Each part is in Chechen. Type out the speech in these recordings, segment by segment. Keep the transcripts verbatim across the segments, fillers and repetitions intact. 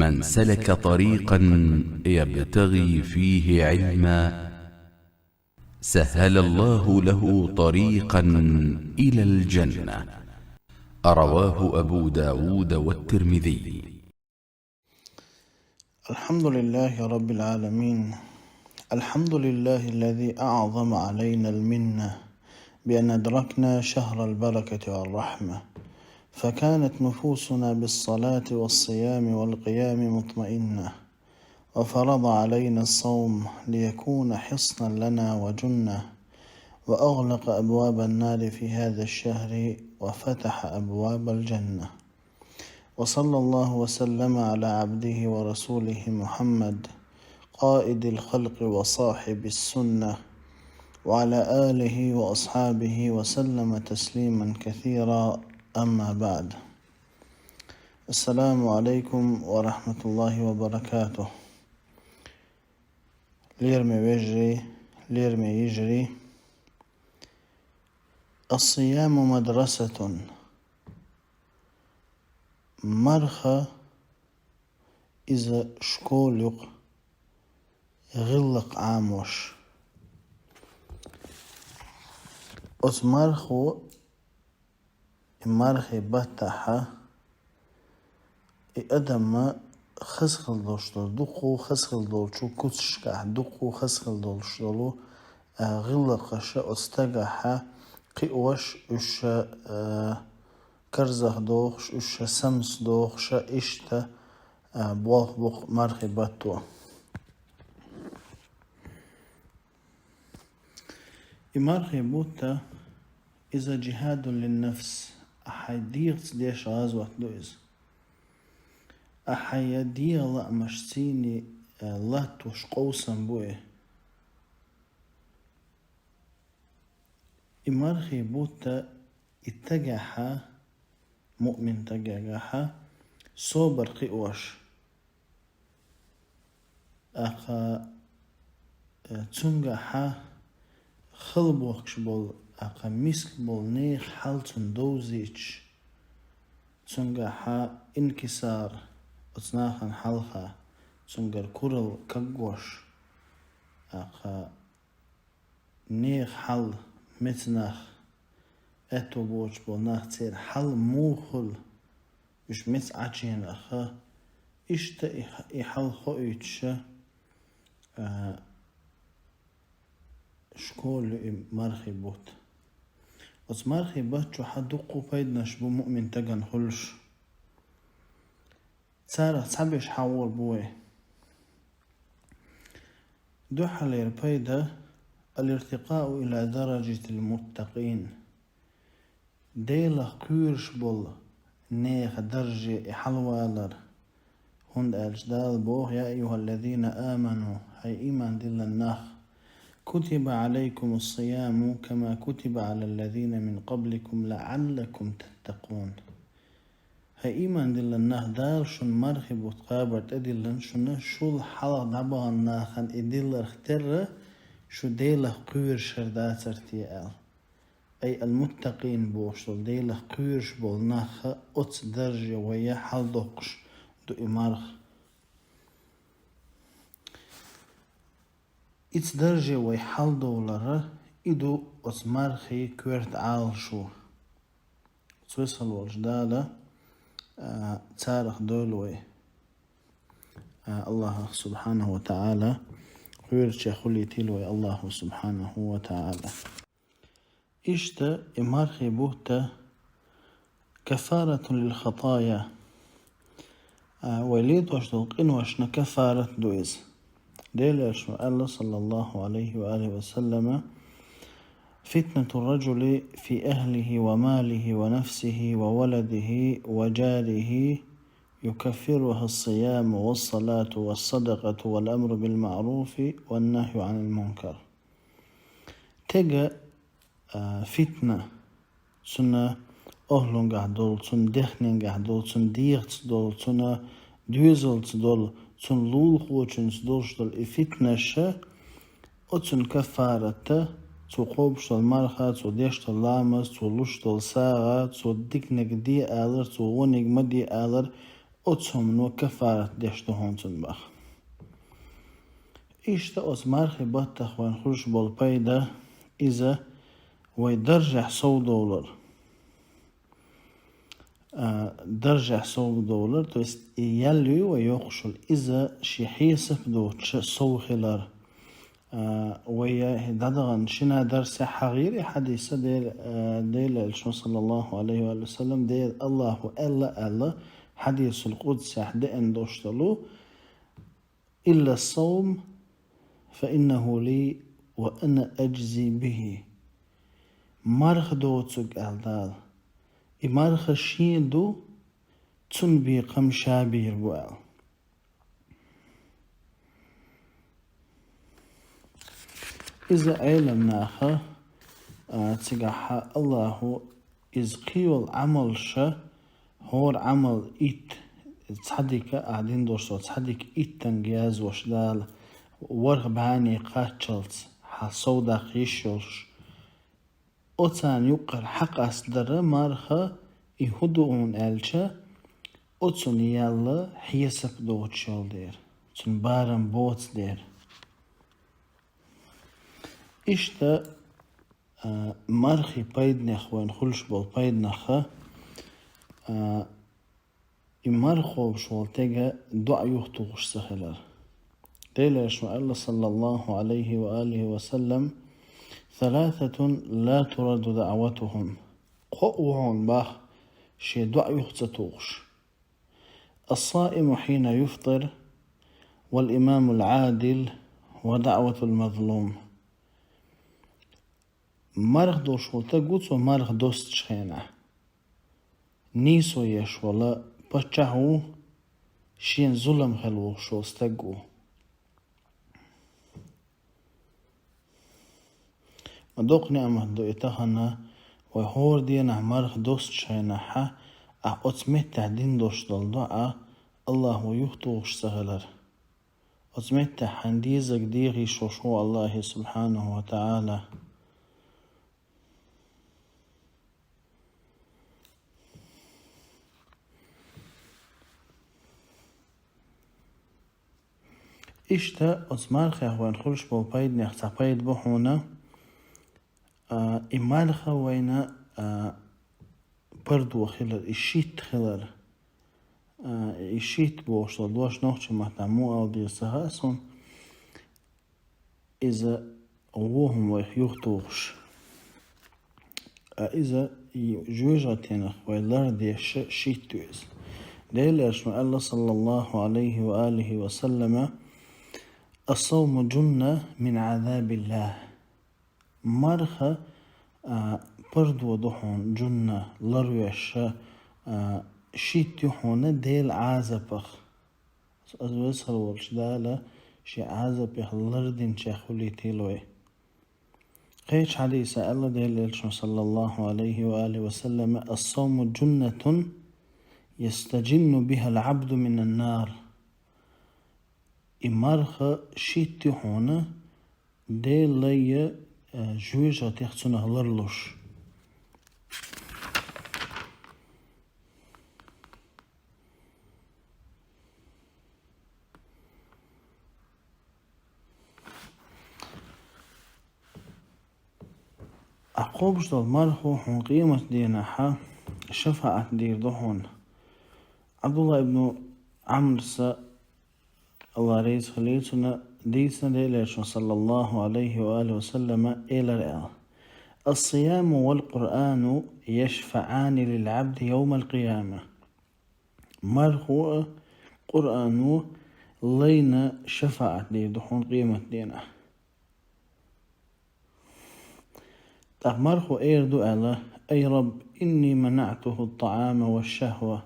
من سلك طريقا يبتغي فيه علما سهل الله له طريقا إلى الجنة. رواه أبو داود والترمذي. الحمد لله رب العالمين. الحمد لله الذي أعظم علينا المنة بأن أدركنا شهر البركة والرحمة، فكانت نفوسنا بالصلاة والصيام والقيام مطمئنة، وفرض علينا الصوم ليكون حصنا لنا وجنة، وأغلق أبواب النار في هذا الشهر وفتح أبواب الجنة. وصلى الله وسلم على عبده ورسوله محمد، قائد الخلق وصاحب السنة، وعلى آله وأصحابه وسلم تسليما كثيرا. أما بعد. السلام عليكم ورحمة الله وبركاته. Лераме вежарий, лераме йижарий. الصيام مدرسة. Марха иза школа ю-кх, гӀиллакх Ӏамош. Оцу мархо, и мархий баттахьа, и адам хаза хила долуш долу, дуккха хаза хила долчу куцашкахь, дуккха хаза хила долуш долу, а, гӀиллакхаша оцу стагахьа кхиош, уьш ша, а, карзахдохуш, уьш ша самсадохуша, иштта, а, болх бу-кх мархий батто. И мархий бутт, иза جهاد للنفس, ахьа дегӀаца деш гӀазот ду иза. Ахьа дегӀан лаамаш цӀийне, а, латтош къовсам бу и. И мархий бутт и тагахьа, муъмин тагагахьа, собар кхиош. ТӀаккха, э, цуьнгахьа хала бохкуш болу, тӀаккха миска болу нехан хьал цунна довзуьйтуш, цуьнгахьа инкисар, оцу нахана хьалха, цуьнгара куралла кагош, тӀаккха нехан хьал, меца нах, аьтто боцуш болу нах, церан хьал муха хуьлу, уьш меца Ӏачийнарх, иштта и, и хьал хоуьйтуша, а, школа ю и мархий бутт. Оцу мархий баттахьа дуккха пайданаш бу муъмин тагана хуьлуш. Царах цхьаберш хьахор бу вай. Дуьххьарлера пайда: الارتقاء إلى درجة المتقين. Делах кхоьруш болу нехан дарже и хьалавалар. ХӀунда аьлча Дала боху: يا أيها الذين آمنوا, хӀай ийман диллина нах, كتب عليكم الصيام كما كتب على الذين من قبلكم لعلكم تتقون. ХӀай ийман диллина нах, Дала шуна мархий бутт кхабар тӀедиллина, шуна шул хьалха дӀабахана нахана и дилларх терра, шу Делах кхоьруш хир дацара те аьлла. Ай, ал-муттакъин бохуш долу, Делах кхоьруш болу нах, оцу дарже вай хьалдоккхуш ду и марха. Ица дарже вай хьалдовлара, и ду оцу мархий коьрта Ӏалашо. Цуьсал волчу Дала, а, царах дойла вай. А, Аллахах субхьанаху ва таӀала, кхоьручех хуьлийтийла вай Аллаху субхьанаху ва таӀала. Иштта и мархий бутт كفارة للخطايا. А, вай летош долу къиношна каффарат ду иза. Делан Элчано аьлла, саллаллаху Ӏалайхи ва алихи ва саллама: فتنة الرجل في أهله وماله ونفسه وولده وجاره يكفرها الصيام والصلاة والصدقة والأمر بالمعروف والنهي عن المنكر. Тега, а, фитна, цуьнан охӀлунгахь долу, цуьнан дехненгахь долу, цуьнан дегӀаца долу, цуьнан доьзалца долу, цуьнан лулахочуьнца долуш долу и фитнаша, оцуьнан каффарата, цо кхобуш долу марха, цо деш долу ламаз, цо луш долу сагӀа, цо диканиг де алар, цо вониг ма де алар, оцу хӀумано каффарат деш ду хьуна цунна боху. Иштта оцу мархи баттах вайн хуьлуш болу пайда, иза вай даржехь совдовлар. А, даржехь совдовлар, то есть и ял ю вай йоккхуш йолу, иза шен хьесап доцуш сов хилар. А, вай дӀадаханчу шина дарсехь хьахийра и хьадис, Дела, а, Делан Элчано, саллаллаху алейхи ва саллям, Дела, Аллахо аьлла аьлла, хьадисул къудсехь деана долуш долу: «Илла ас-савм, фа иннаху ли ва ана аджзи бихи». Марха доцург, аьлла Дала, и марха шен ду, цунна бен кхин ша бийр бу, аьлла. Иза Ӏеламнаха, а, цигахь Аллахо иза кхийолу Ӏамалша, хӀора Ӏамал итт, цхьа дика, а, дина долуш долу цхьа дика иттанга язвеш Дала, ворхӀ бӀаьне кхаччалц хьан сов даккха йиш йолуш, оцарна юккъара хьакъастадара марха, и хӀун ду хьуна аьлча, оцунна ял хьесап доцуш йолу дела, цунна барам боцу дела. Иштта, а, мархи пайданех вайн хуьлуш болу пайданех, а, и марха кхобуш волу стеган доӀа юхатухуш ца хилар. Делан Элчано аьлла, саллаллаху алейхи ва алихи ва саллям: «Саласатун ла турадду даъватухум». Кхоъ ву хьуна боху шен доӀа юха ца тухуш: «Ас-саиму хьина юфтир, вал имамул Ӏадил, ва даъватул мазлум». Марха долуш волу стаг ву, цо марха достучу хенахь. Нийсо еш волу паччахь ву, шена зулам хила вохуш волу стаг ву. Ма доккха неӀмат ду и тахана, вай хӀора дийнахь марха достучу хенахь, ахь оцу меттехь дина долуш долу доӀа Аллахо юхатухуш ца хилар. Оцу меттехь хьайн дезарг дехийша ву Аллахе субхьанаху ва таӀала. Иштта оцу мархех вайн хуьлуш болу пайданех цхьа пайда бу хьуна, а, и марха вайна, а, пардо хилар, и шитта хилар. А, и шитта бохуш долу дош нохчийн маттахь муха ала деза ца хаьа суна. Иза вон хӀума вайх юхатухуш. А иза и жоьжахатинах вай лардеш шитта ю иза. Делан Элчано аьлла, саллаллаху алейхи ва алихи ва саллама: «Ас-савму джунна мин Ӏазабиллах». Марха, а, пардо ду хьуна, джунна, ларвеш, а, шитта ю хьуна Делан Ӏазапах. Ас Веза хила волчу Дала шен Ӏазапех лардинчех хуьлийтийла вай. Кхечу хьадиса аьлла Делан Элчано, саллаллаху алейхи ва алихи ва саллама: «Ас-савму джуннатун, ястаджинну бихал Ӏабду минан нар». И марха шитта ю хьуна, Делан лай, э, жоьжахатех цунах ларлуш. Ахь кхобуш долу мархо хьуна къематан дийнахь шафаӀат дийр ду хьуна. Ӏабдулла ибн Ӏамрса, Алла реза хилийла цунна, дийцина Делан Элчано, саллаллаху алейхи ва алихи ва саллама, элира аьлла: «Ас-сияму вал Къуръану яшфаӀани лил Ӏабди йовмал къияма». Мархо а, Къуръано а лайна шафаӀат дийр ду хьуна къематан дийнахь. ТӀаккха мархо эр ду аьлла: «Ай Рабб, инни манаӀтуху ат-таӀама ва шахва,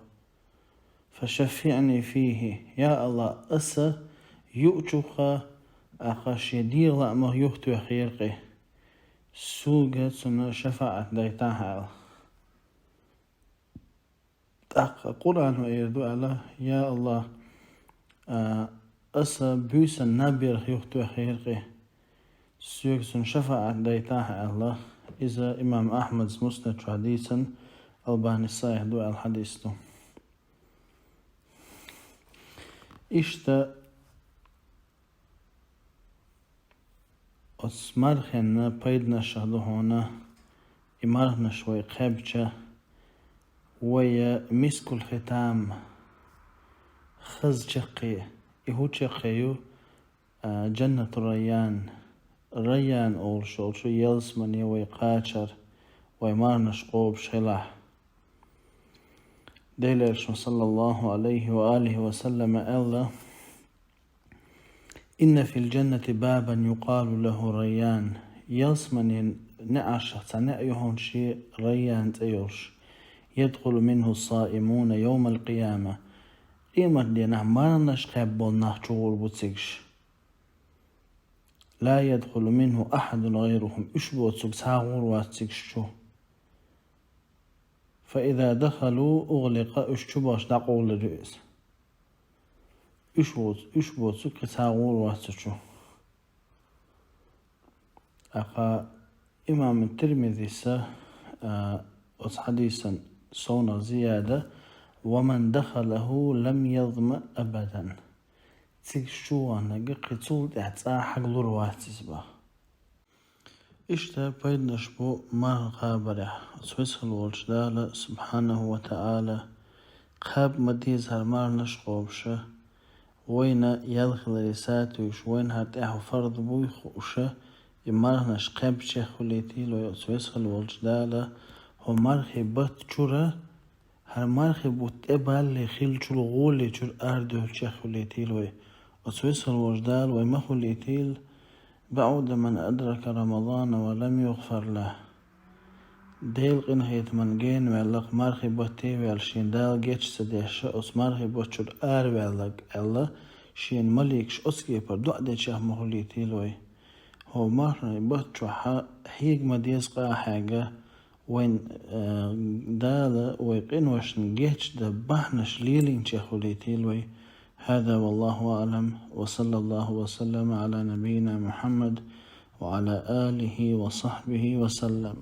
фа шаффиӀни фихи». Я Аллах, аса юучуха, аха шен дегӀан лаамах юхатоьхнера кхин. Суга цунна шафаӀат дайтахьа аьлла. ТӀаккха Къуръано эр ду аьлла: «Я Аллах, а, аса буьйсанна наб ярах юхатоьхнера кхин. Соьга цунна шафаӀат дайтахьа», — аьлла. Иза имам Ахьмадс Муснад чохь дийцина, Албанис сахьихь ду аьлла хьадис ду. Иштта оцу мархин пайданашах ду хьуна, и марханаш вай кхаьбча, вай мискул хитам, хаза чаккхе, и хӀун чаккхе ю, а, Джаннату Райян. Райян олуш йолчу ялсамане вай кхачар, вай марханаш кхобуш хилахь. Делан Элчано, саллаллаху алейхи ва алихи ва саллама, аьлла: «Инна фил джаннати бабан юкъалу лаху Райян». Ялсаманин неӀаршах цхьа неӀ ю хьуна шен Райян цӀе йолуш. «Ядхулу минху саимуна йовмал къияма». Къематдийнахь марханаш кхаьбна болу нах чугӀур бу цигаш. «Ла ядхулу минху ахьадун гӀайрухум». Уьш боцург цхьа гӀур вац цигаш чу. «Фа иза дахалу угӀликъа», уьш чу бахча дӀакъовлур ю иза. Уьш воц-, уьш боцург кхин цхьа гӀур вац цу чу. Аха, имам Тирмизиса, а, оцу хьадисан совнах зияда: «Ва ман дахалаху лам язма абадан». Цигаш чу ваханарг кхин цул тӀаьхьа цкъа хьаглур вац иза бах. Иштта пайданаш бу марха кхабарехь. Оцу весхала волчу Дала, субхьанаху ва таӀала, кхаба ма деза хӀара марханаш кхобуша, вайна ял хиларе сатуьйш, вайна хӀара тӀаьхьа фард буй хууша, и марханаш кхаьбчех хуьлийтийла вай оцу весхала волчу Дала, хӀо мархи батт чура, хӀара мархи бутт тӀебалле хиллачул гӀоле чуьра арадевллачех хуьлийтийла вай. Оцу весхала волчу Дала вай ма хуьлийтийла: «БаӀуда ман адрака Рамадана ва лам югӀфар лаху». Делан къинхетаман гена ваьлла-кх мархи батте а ваьлла, шен Дала геч ца деш, оцу мархи батт чуьра араваьлларг аьлла, шена маликаш оцу кепара доӀа дечех ма хуьлийтийла вай. ХӀо мархи батт чохь хьега ма деза къа а хьегна, вайн, э, Дала вай къиношна гечдан бахьанаш лелийначех хуьлийтийла вай. هذا والله أعلم، وصلى الله وسلم على نبينا محمد وعلى آله وصحبه وسلم.